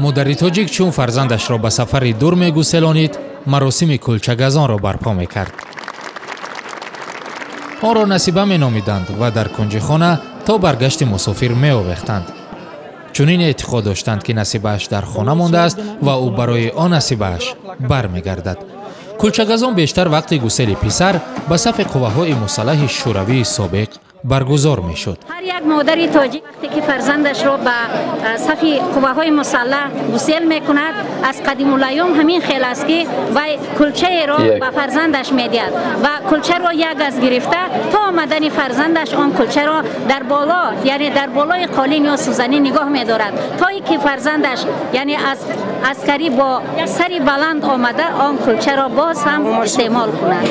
Модари тоҷик чун фарзандашро ба сафари дур мегуселонид, маросими кулчагазонро барпо мекард. Онро насиба меномиданд ва дар кунҷи хона то баргашти мусофир меовехтанд. Чунин эътиқод доштанд, ки насибааш дар хона мондааст ва ӯ барои он насибааш бармегардад. Кулчагазон бештар вақти гусели писар ба сафи қувваҳои мусаллаҳи шӯравии собиқ баргузор мешуд. Ҳар як модари тоҷик вақте ки фарзандашро ба сафи қувваҳои мусаллаҳ гусел мекунад, аз қадимулайём ҳамин хел аст, ки вай кулчаеро ба фарзандаш медиҳад ва кулчаро як аз гирифта то омадани фарзандаш он кулчаро дар боло, яъне дар болои қолин ё сӯзанӣ нигоҳ медорад, то ин ки фарзандаш, яъне аз аскарӣ бо сари баланд омада, он кулчаро боз ҳам истеъмол кунад.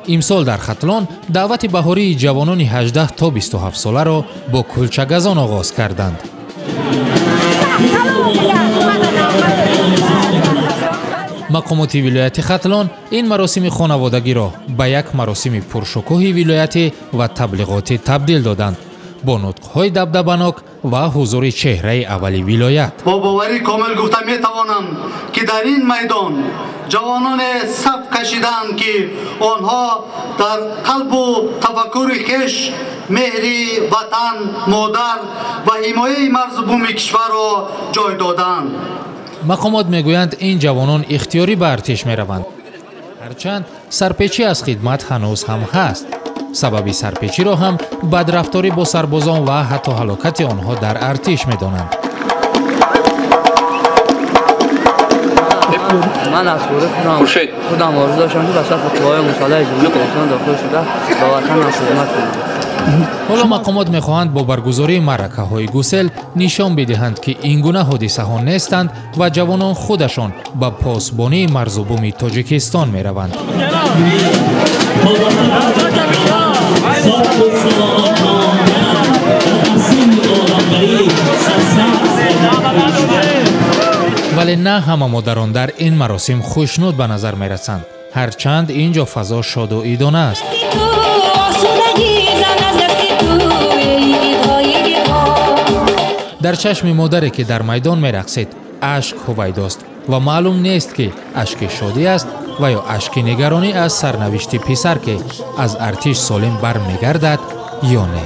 Имсол дар Хатлон даъвати баҳории ҷавонони 18 то 27 соларо бо кулчагазон оғоз карданд. Мақомоти вилояти Хатлон ин маросими хонаводагиро ба як маросими пуршукӯҳи вилоятӣ ва таблиғотӣ табдил доданд бо нутқҳои дабдабанок ва ҳузури чеҳраи аввали вилоят. Бо боварӣ комил гуфта метавонам, ки дар ин майдон ҷавононе саф кашиданд, ки онҳо дар қалбу тафаккури хеш меҳри ватан, модар ва ҳимояи марзу буми кишварро ҷой доданд. Мақомот мегӯянд, ин ҷавонон ихтиёрӣ ба артиш мераванд, ҳарчанд сарпечӣ аз хидмат ҳанӯз ҳам ҳаст. Сабаби сарпечиро ҳам бадрафторӣ бо сарбозон ва ҳатто ҳалокати онҳо дар артиш медонанд. Ман аз худам орзу доштам, ки ба сафи қувваҳои мусаллаҳи Ҷумҳурии Тоҷикистон дохил шуда ба ватанам хидмат кунам. Ҳоло мақомот мехоҳанд бо баргузории маъракаҳои гусел нишон бидиҳанд, ки ин гуна ҳодисаҳо нестанд ва ҷавонон худашон ба посбонии марзубуми Тоҷикистон мераванд. Вале на ҳама модарон дар ин маросим хушнуд ба назар мерасанд, ҳарчанд ин ҷо фазо шоду идона аст. Дар чашми модаре, ки дар майдон мерақсид, ашк ҳувайдост ва маълум нест, ки ашки шодӣ аст ва ё ашки нигаронӣ аз сарнавишти писар, ки аз артиш солим бармегардад ё не.